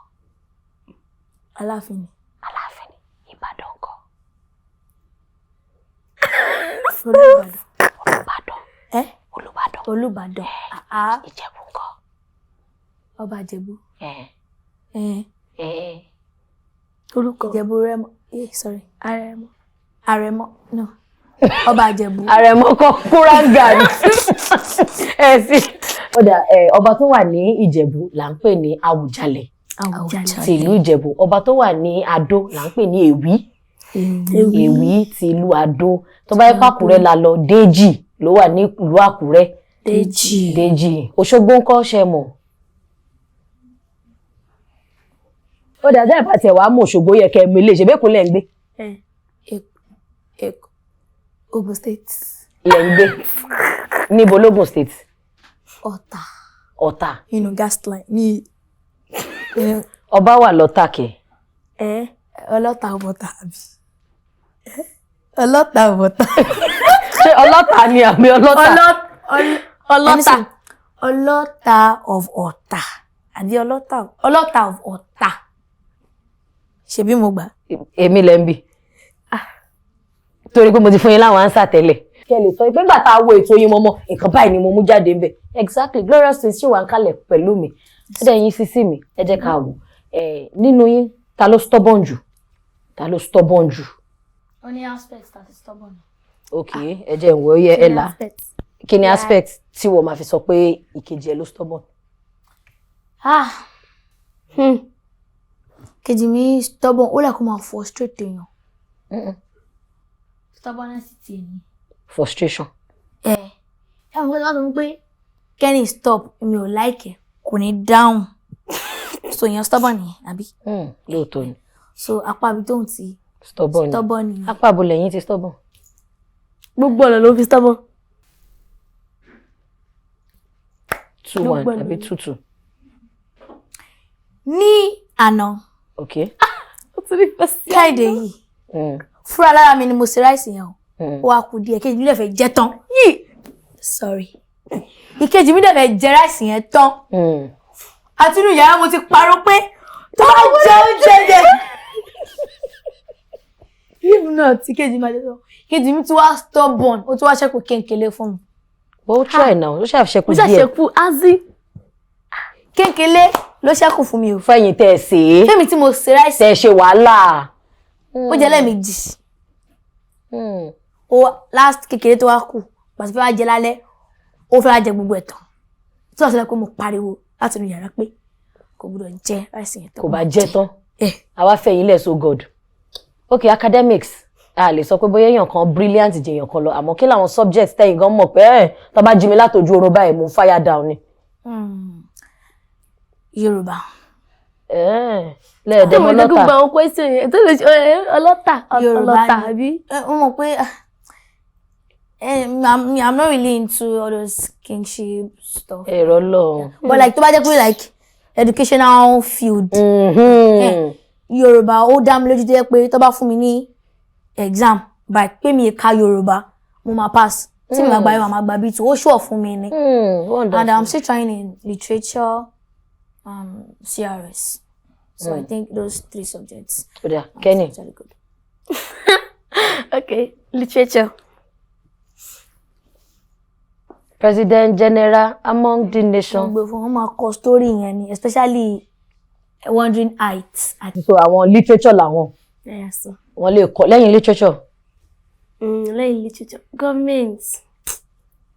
Aláàfin ni. Aláàfin ni. Ìbàdàn ńkọ́? Olúbàdàn. Olúbàdàn. Ẹ? Olúbàdàn. Olúbàdàn. Ìjẹ̀bú ńkọ́? Ọba Ìjẹ̀bú. Orúkọ. Ìjẹ̀bú Rẹ́mọ, sorry. Àrẹ̀mọ. Àrẹ̀mọ, no, Ọba Ìjẹ̀bú. Àrẹ̀mọ kọ́, kúráńgà ni ẹ sí. Ó dà ẹ, ọba tó wà ní Ìjẹ̀bú là ń pè ní Àwùjalẹ̀. Àwùjalẹ̀. Ti ìlú Ìjẹ̀bú. Ọba tó wà ní Adó là ń pè ní Èwí. Èwí ti ìlú Adó. Tó bá yẹ pé Àkúrẹ́ la lọ, Déjì ló wà ní ìlú Àkúrẹ́. Déjì. Déjì. Òṣogbo ńkọ́, ṣe mọ̀? Ó dà, dẹ́ẹ̀ bá tiẹ̀ wàá mọ̀ Òṣogbo, yẹ kẹ́ ẹ mọ̀ ilé ìṣèbí Èkó lẹ̀ ń gbé. Èkó, Ogun State. Lẹ̀ ń gbé níbo lógùn State? Ọ̀tà. Ọ̀tà. Inú gas line ní Ọba wà lọ́tà kẹ̀. Ẹ ọlọ́ta ọ̀bọ̀tà àbí ọlọ́ta ọ̀bọ̀tà. Ṣé ọlọ́tà ni àbí ọlọ́tà? Ọlọ́tà. Ọlọ́ta of Ọ̀tà àbí ọlọ́ta of Ọ̀tà, ṣebí mo gbà. Èmi lẹ́ ń bì torí pé mo ti fún yín láwọn answer tẹ́lẹ̀. Kẹ́ lè sọ pé nígbà tá a wo ètò yín mọ́mọ́, nǹkan báyìí ni mo mú jáde ń bẹ̀. Exactly. Glorious Twins ṣì wà ń kalẹ̀ pẹ̀lú mi. Ẹ jẹ́ yín sísí mi, ẹ jẹ́ ká wò ẹ̀ nínú yín, ta ló stubborn jù? Ta ló stubborn jù? Ó ní aspect àti stubborn. Ok, ẹ jẹ́ ìwọ yẹ ẹ là. Kí ni aspect tí wọ́n máa fi sọ pé ìkejì ẹ ló stubborn? Ah, kejì mi stubborn, ó lè kó máa frustrate èèyàn. Stubbornness ti ní. Frustration. Ẹ mọ̀ pé wọ́n sọ pé Kenny stop, mi ò like ẹ, kò ní dáhùn, so èèyàn stubborn nìyẹn, àbí? Lóòótọ́ ni. So apá ibi tóun ti stubborn ni. Stubborn nìyẹn. Apá abo lẹ́yìn ti stubborn? Gbogbo ọ̀nà ló fi stubborn. 2-1 Gbogbo ọ̀nà. Àbí 2-2? Ní àná, Ó tún ní fẹ́ sí. Friday yìí, fúnra lára mi ni mo ṣe rice yẹn o. Ó wá kù díẹ̀, kejì mi dẹ̀ fẹ́ jẹ tán yìí, sorry, ìkejì mi dẹ̀ fẹ́ jẹ rice yẹn tán. Àti inú yàrá mo ti parọ́ pé tó bá jẹ oúnjẹ yẹn, if not, ìkejì máa jẹ tán. Ìkejì mi tún wá stubborn, ó tún wá ṣẹ́kù kéńkélé fún mi. But ó try now, ó ṣàṣekù Ó díẹ̀. ṣàṣekú azi. Kéńkélé ló ṣẹ́kù fún mi o. Fẹ́yìn tẹ́ ẹ sè é. Fẹ́mi tí mo ṣe rice. Tẹ́ ẹ ṣe wàhálà. Ó jẹ lẹ́ẹ̀mejì. Ó last kékeré tó wá kù pàṣẹ fẹ́ wá jẹ lálẹ́, ó fẹ́ wá jẹ gbogbo ẹ̀ tán, tí wọ́n sọ pé mo pariwo láti inú yàrá pé kò gbọdọ̀ jẹ rice yẹn tán. Kò bá jẹ́ tán. Ẹ. Àwa fẹ̀yìn lẹ̀, so God. Ok, academics, a lè sọ pé bóyá èèyàn kan brilliant jẹ èèyàn kan lọ, àmọ́ kí làwọn subjects tẹ̀yìn gan mọ̀ pé ẹ̀ tó bá jí mi látọjú oorun báyìí, mo fire down ni? Yorùbá. Lẹ́ẹ̀dẹ́mọ́ Tó mo lọ́tà. gbogbo àwọn question yẹn tó lè ṣe ọlọ́tà. Yorùbá Ọlọ́tà ni. àbí? Ẹ mo mọ̀ pé I'm not really into all those kingship stuff. Ẹ̀rọ lọ. But like, tó bá jẹ́ pé like educational field, Yorùbá ó dá mi lójú, tó jẹ́ pé tó bá fún mi ní exam by pé mi ka Yorùbá, mo máa pass. Tí mi bá gba Yorùbá, máa gba B2, ó sure fún mi ni. And I'm still trying in literature, CRS. So I think those three subjects. Ó dà, Kenny. Actually good. Okay, literature. President general among the Wọ́n nation. gbé fún wọn, máa kọ story yẹn ni, especially Wuthering Heights àti So àwọn literature làwọn. Yeah, so. Wọ́n lè kọ lẹ́yìn literature. Lẹ́yìn literature, government.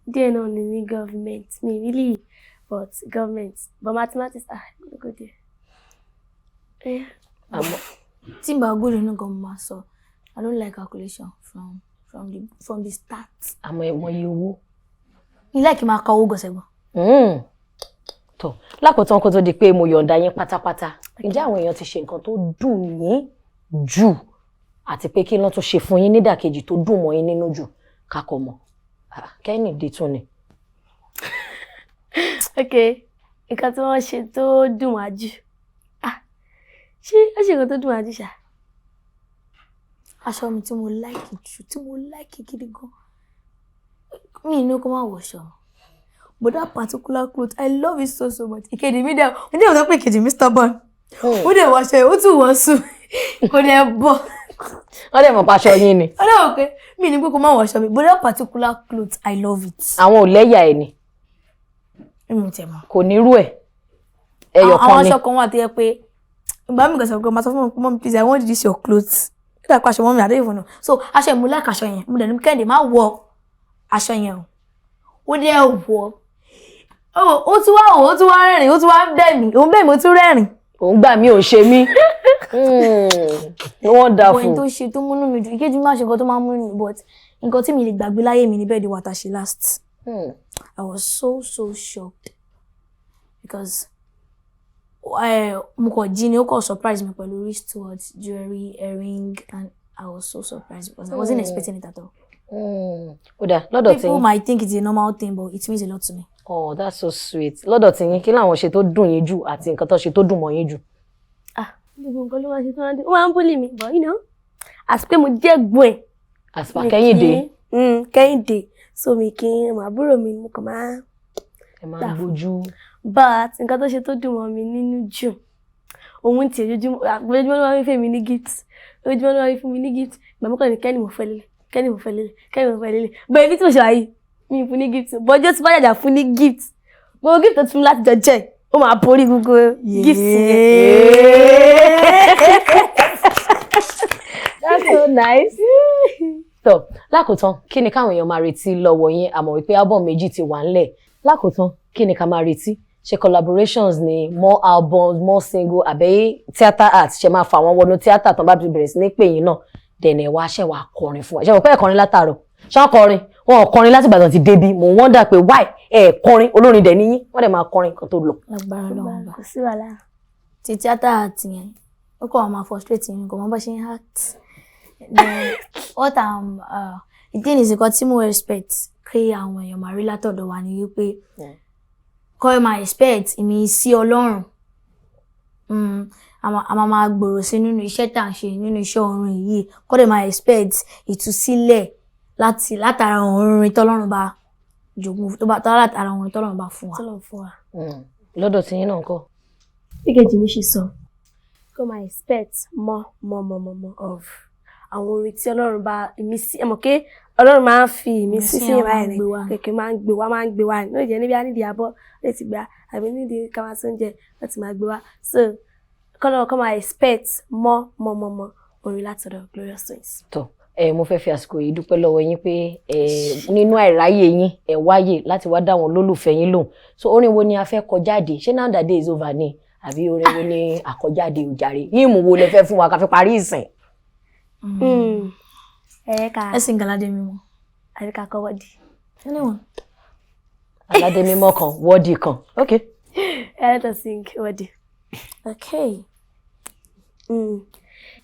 Díẹ̀ náà ni ní government. Mi really, but government. But mathematics, ah, no go there. Yeah. Àmọ́ tí n bá good nínú gan, mo máa sọ I don't like calculation from the start. Àmọ́ ẹ mọ iye owó. Mi like máa ka owó gọ̀sẹ̀ gan. Tó lákòótán, kó tó di pé mo yọ̀ǹda yín pátápátá, ǹjẹ́ àwọn èèyàn ti ṣe nǹkan tó dùn yín jù, àti pé kí ló tún ṣe fún yín nídàkejì tó dùn mọ́ yín nínú jù, kakọ̀ mọ̀? Ah, Kẹ́hìndé tún ni. Okay, nǹkan tí wọ́n ṣe tó dùn wá jù. Ah, ṣé ó ṣe nǹkan tó dùn wá jù ṣá? Aṣọ mi tí mo like jù, tí mo like gidi gan, mi ní kó má wọṣọ, but that particular cloth, I love it so so much. Ìkejì mi dẹ̀, ó dẹ̀ sọ pé ìkejì mi stubborn, ó dẹ̀ wọṣọ yẹn, ó tún wọ̀ sùn, kò dẹ̀ bọ̀. Wọ́n dẹ̀ mọ̀ paṣọ yín ni. Ó dẹ̀ wọ̀ pé mi ní pé kó má wọṣọ mi, but that particular cloth, I love it. Àwọn ò lẹ́yà ẹ̀ ni. Mi ò tẹ̀ mọ́. Kò ní irú ẹ̀, ẹyọ Àwọn kan ni. aṣọ kan wà tó yẹ pé ìgbà mi kàn sọ pé, màá sọ fún mi, "Mom, please, I want this your clothes." Nígbà pé aṣọ mọ́ mi, I don't even know. So aṣọ yẹn, mo like aṣọ yẹn. Mo dẹ̀ ní Kẹ́hìndé má wọ aṣọ yẹn o, ó dẹ̀ wọ̀. Ó tún wá, ó tún wá rẹ́rìn, ó tún wá ń bẹ̀ mí, òun bẹ̀ mí, ó tún rẹ́rìn. Òun gbà mí ò ṣe mí. Wonderful. Bọ̀ tó ṣe tó múnú mi dùn, ìkejì máa ṣe nǹkan tó máa ń múnú mi, but nǹkan tí mi lè gbàgbé láyé mi ní bẹ́ẹ̀ di wa ta ṣe last. I was so so shocked because mo kàn jí ni, ó kàn surprise mi pẹ̀lú wristwatch, jewelry, earring, and I was so surprised because I wasn't expecting it at all. Ó dà lọ́dọ̀ tí People yín. might think it's a normal thing, but it means a lot to me. Oh, that's so sweet. Lọ́dọ̀ tí yín, kí làwọn ṣe tó dùn yín jù àti nǹkan tó ṣe tó dùn mọ́ yín jù? Ah, gbogbo nǹkan ló máa ṣe tó máa ń dùn. Ó máa ń bully mi, but àti pé mo jẹ́ ẹ̀gbọ́n ẹ̀. Àsìpà Kẹ́hìndé. Kẹ́hìndé. So mi kì í mọ àbúrò mi, mo kàn máa Ẹ máa ń gbójú. But nǹkan tó ṣe tó dùn mọ́ mi nínú jù, òun ti ojoojúmọ́, ojoojúmọ́ ló máa ń fún mi ní gift. Ojoojúmọ́ ló máa ń fún mi ní gift. Ìgbà mọ́kànlá ní kẹ́ni mo fẹ́ lélẹ̀, kẹ́ni mo fẹ́ lélẹ̀, kẹ́ni mo fẹ́ lélẹ̀. But èmi tí mo ṣe wáyé, mi ì fún ní gift. Bọ́jọ́ tí bá jàjà fún ní gift, gbogbo gift tó ti fún mi láti jọ jẹ́, ó máa borí gbogbo gift yẹn. That's so nice. Tó lákòótán, kí ni káwọn èèyàn máa retí lọ́wọ́ yín? Àmọ́ wípé album méjì ti wà ńlẹ̀. Lákòótán, kí ni ká máa retí? Ṣe collaborations ni, more albums, more single, àbí theatre art? Ṣe máa fà wọ́n wọnú theatre tán bá ti bẹ̀rẹ̀ sí ní pè yín náà dẹ̀nẹ̀ wá ṣẹ̀ wá kọrin fún wa? Ṣe mọ̀ pé ẹ̀ kọrin látàárọ̀? Ṣé wọ́n kọrin? Wọn ò kọrin láti Ìbàdàn ti débi. Mò ń wonder pé why ẹ̀ kọrin. Olórin dẹ̀ níyín, wọ́n dẹ̀ máa kọrin kan tó lọ. Lágbára Ọlọ́run bá. Kò sí wàhálà. Ti theatre art yẹn, ó kàn wá máa frustrate yín, kò mọ bó ṣe ń act. Then what I'm the thing is, nǹkan tí mo expect kí àwọn èèyàn máa rí látọ̀dọ̀ wa ni wípé kọ́ ẹ máa expect ìmísí Ọlọ́run. A máa máa gbòòrò sí nínú iṣẹ́ tá à ń ṣe, nínú iṣẹ́ orin yìí. Kọ́ dẹ̀ máa expect ìtúsílẹ̀ láti látara orin tọ́lọ́run bá jogún tó bá látara orin tọ́lọ́run bá fún wa. Tọ́lọ́run fún wa. Lọ́dọ̀ tí yín náà kọ́? Bí kejì mi ṣe sọ, kó máa expect more, more, more, more, more of àwọn orin tí Ọlọ́run bá ìmísí. Ẹ mọ̀ pé Ọlọ́run máa ń fi ìmísí sí Ìmísí ìwà yẹn máa ń ẹ̀ gbé wá. Kẹ̀kẹ́ máa ń gbé wá, máa ń gbé wá ní ó jẹ́ níbi á nídìí abọ́ lè ti gbà, àbí nídìí ká máa sóúnjẹ láti máa gbé wá. So kọ́lọ́ kọ́ máa expect more, more, more, more orin látọ̀dọ̀ Glorious Twins. Tó ẹ, mo fẹ́ fi àsìkò yìí dúpẹ́ lọ́wọ́ yín pé ẹ nínú àìráyè yín, ẹ wáyè láti wá dá àwọn olólùfẹ́ yín lóhùn. So orin wo ni a fẹ́ kọ jáde? Ṣé Now That Day Is Over ni, àbí orin wo ni àkọjáde òjàre yíìmù wo lẹ fẹ́ fún wa ká fi parí ìsìn? Ẹ ká Ẹ̀sìn Galade mímọ́. Àbí ká kọ́ wọ́ọ̀dì. Anyone. Aládé mímọ́ kan, wọ́ọ̀dì kan, ok. Ẹ let us sing wọ́ọ̀dì. Okay.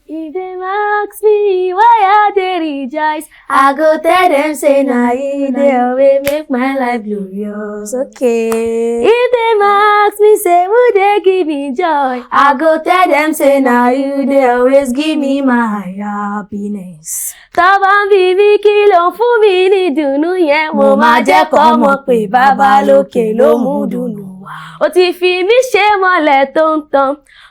If dem ask me why I dey rejoice, I go tell them say na you dey always make my life glorious. Okay. If dem ask me say who dey give me joy, I go tell them say na you dey always give me my happiness. Tó bá ń bi mí kí ló ń fún mi ní ìdùnnú yẹn, mo máa jẹ́ kó mọ̀ pé bàbá lókè ló mú dùnnú wá. Ó ti fi mí ṣe mọ́lẹ̀ tó ń tàn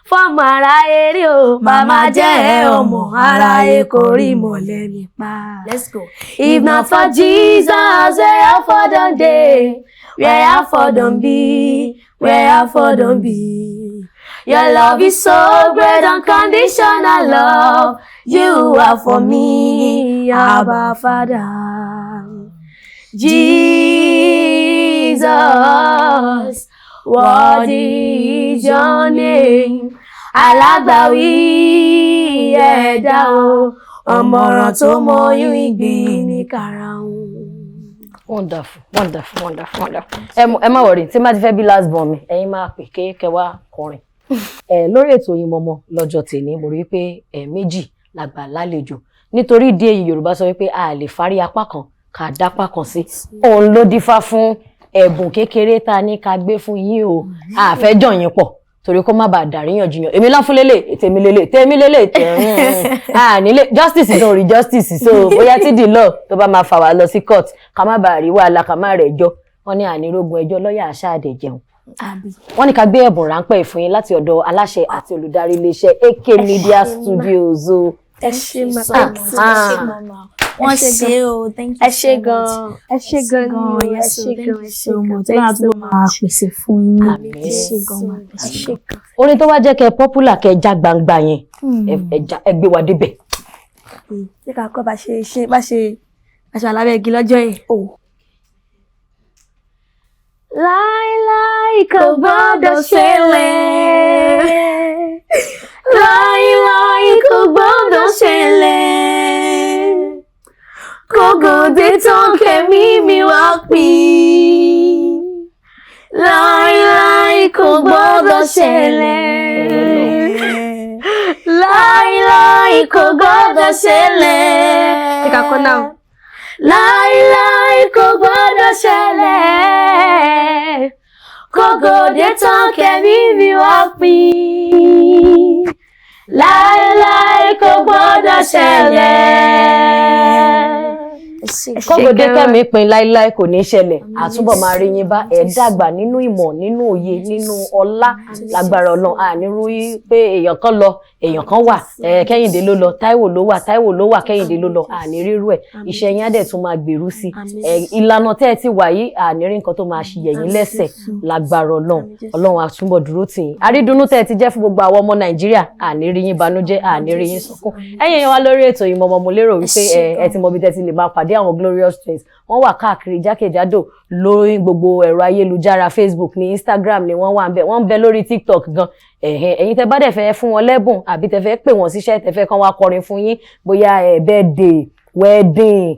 fọ́mọ aráyé rí o, màmá jẹ́ ọmọ aráyé kò rí mọ̀lẹ́ mi pa. Let's go. If not for Jesus, where I for don dey, where I for don be, where I for don be. Your love is so great, unconditional love. You are for me, Abba Father. Jesus, what is your name? Alágbàwí ẹ̀dá o, ọ̀mọ̀ràn tó mọyún ìgbín ní karahun. Wonderful, wonderful, wonderful, wonderful. Ẹ má worry, tí má ti fẹ́ bí last born mi, ẹ̀yin máa pè ké kẹwàá kọrin ẹ lórí ètò Oyinmomo lọ́jọ́ tèmi. Mo rí i pé ẹ méjì làgbà lálejò. Nítorí ìdí èyí, Yorùbá sọ wípé a lè fárí apá kan ká dápá kan sí. Òun ló dífá fún ẹ̀bùn kékeré tá a ní ká gbé fún yín o. A fẹ́ jọ̀ yín pọ̀ torí kó má bàa dàríyànjiyàn, èmi lọ́ fún lélẹ̀, tèmi lélẹ̀, tèmi lélẹ̀, tèmi nílé justice don rí justice. So bóyá tí the law tó bá máa fà wá lọ sí court, ká má bàa rí wàhálà, ká má rẹ̀ jọ. Wọ́n ní ànírógun ẹjọ́, lọ́ọ̀yà àṣà jẹun. Àbí. Wọ́n ní ká gbé ẹ̀bùn ráńpẹ́ fún yín láti ọ̀dọ̀ aláṣẹ àti olùdarí iléeṣẹ́ AK Media Studios o. Ẹ ṣé ma. So much. Ẹ ṣé mama. Wọ́n ṣe o, thank you Ẹ ṣé so much. gan, ẹ ṣé gan ni o, ẹ Yes, ṣé thank gan, you ẹ ṣé so gan. much. Thank Ọlọ́run you àtúbọ̀ so máa much. pèsè fún yín. Àmín. Ẹ ṣé gan ma. Ẹ Ẹ ṣé ṣé gan. Orin tó wá jẹ́ kẹ́ popular, kẹ́ já gbangba yẹn, ẹ gbé wa débẹ̀. Ṣé ká kọ́ bá ṣe ṣe bá ṣe alábẹ́ igi lọ́jọ́ yẹn? Oh. Láíláí. Kò gbọ́dọ̀ ṣẹlẹ̀. Láíláí kò gbọ́dọ̀ ṣẹlẹ̀. Kógo dé tán kẹ́mí mi wá pín. Láíláí kò gbọ́dọ̀ ṣẹlẹ̀. Láíláí kò gbọ́dọ̀ ṣẹlẹ̀. Take a corner. Láíláí kò gbọ́dọ̀ ṣẹlẹ̀. Kógo dé tán kẹ́mí mi wá pín. Láíláí kò gbọ́dọ̀ ṣẹlẹ̀. Kógo dé kẹ́mìí pin, láíláí kò ní ṣẹlẹ̀. Àtúbọ̀ máa rí yín bá. Ẹ̀ dàgbà nínú ìmọ̀, nínú òye, nínú ọlá, lágbára Ọlọ́run. Àní rú pé èèyàn kan lọ, èèyàn kan wà. Kẹ́hìndé ló lọ, Táíwò ló wà, Táíwò ló wà, Kẹ́hìndé ló lọ, àní rírú ẹ̀. Iṣẹ́ yín á dẹ̀ tún máa gbèrú sí. Ìlànà tẹ́ ẹ ti wà yìí, àní rí nǹkan tó máa ṣì yẹ̀yìn lẹ́sẹ̀, lágbára Ọlọ́run. Ọlọ́run á túbọ̀ dúró tì yín. Àrídùnnú tẹ́ ẹ ti jẹ́ fún gbogbo àwọn ọmọ Nàìjíríà, àní rí yín banújẹ́, àní rí yín sunkún. Ẹ̀yin èèyàn wa lórí ètò Oyinmomo, mo lérò wípé ẹ ti mọ ibi tẹ́ ti lè máa pàdé àwọn Glorious Twins. Wọ́n wà káàkiri jákèjádò lórí gbogbo ẹ̀rọ ayélujára. Facebook ní, Instagram ni wọ́n wà ń bẹ̀, wọ́n ń bẹ lórí TikTok gan. Ẹ̀hẹ́n, ẹ̀yin tẹ́ bá dẹ̀ fẹ́ fún wọn lẹ́bùn, àbí tẹ́ fẹ́ pè wọ́n síṣẹ́, tẹ́ fẹ́ kán wá kọrin fún yín, bóyá ẹ̀ birthday, wedding,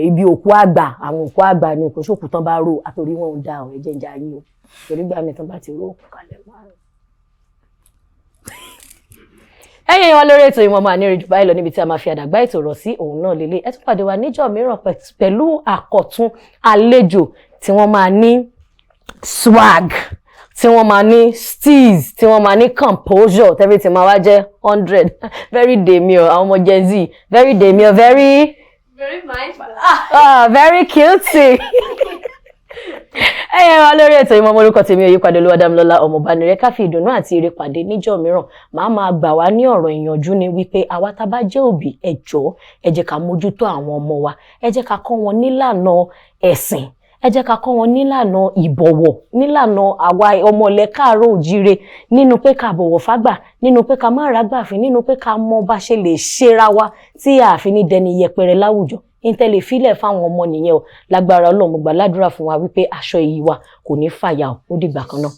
ibi òkú àgbà, àwọn òkú àgbà ni, kò sókù tán bá rò àtòrí wọn ò da ọ̀, ẹ̀jẹ̀ ń jà yín o, torí gbà mí tán bá ti rò òkú kalẹ̀ márùn. Ẹ̀yin èèyàn wa lórí ètò Oyinmomo, àníri jù báyìí lọ níbi tí a máa fi àdàgbà ètò rọ̀ sí òun náà lélẹ̀. Ẹ tún pàdé wa níjọ́ mìíràn pẹ̀lú àkọ̀tun àlejò tí wọ́n máa ní swag, tí wọ́n máa ní steez, tí wọ́n máa ní composure, everything máa wá jẹ́ 100. Very demure, àwọn ọmọ Gen Z, very demure, very Very mindful. Ah, very cute. Ẹ̀yin wa lórí ètò Oyinmomo, orúkọ tèmi ò yípadà, Olúwadámilọ́lá Ọmọbánirẹ́. Ká fi ìdùnnú àti ire pàdé níjọ́ mìíràn. Màá máa gbà wá ní ọ̀rọ̀ ìyànjú ni wípé àwa tá a bá jẹ́ òbí, ẹ jọ̀ọ́, ẹ jẹ́ ká mójútó àwọn ọmọ wa. Ẹ jẹ́ ká kọ́ wọn nílànà ẹ̀sìn, ẹ jẹ́ ká kọ́ wọn nílànà ìbọ̀wọ̀, nílànà àwa ọmọ ilẹ̀ káàárọ̀ òjíire, nínú pé ká bọ̀wọ̀ fágbà, nínú pé ká má rágbàfín, nínú pé ká mọ bá ṣe lè ṣera wa tí a fi ní dẹni yẹpẹrẹ láwùjọ. Ìtẹ̀lẹ̀ fílẹ̀ fáwọn ọmọ nìyẹn o. Lágbára Ọlọ́run, mo gbà ládùúrà fún wa wípé aṣọ iyì wa kò ní fàyà o. Ó dìgbà kan náà.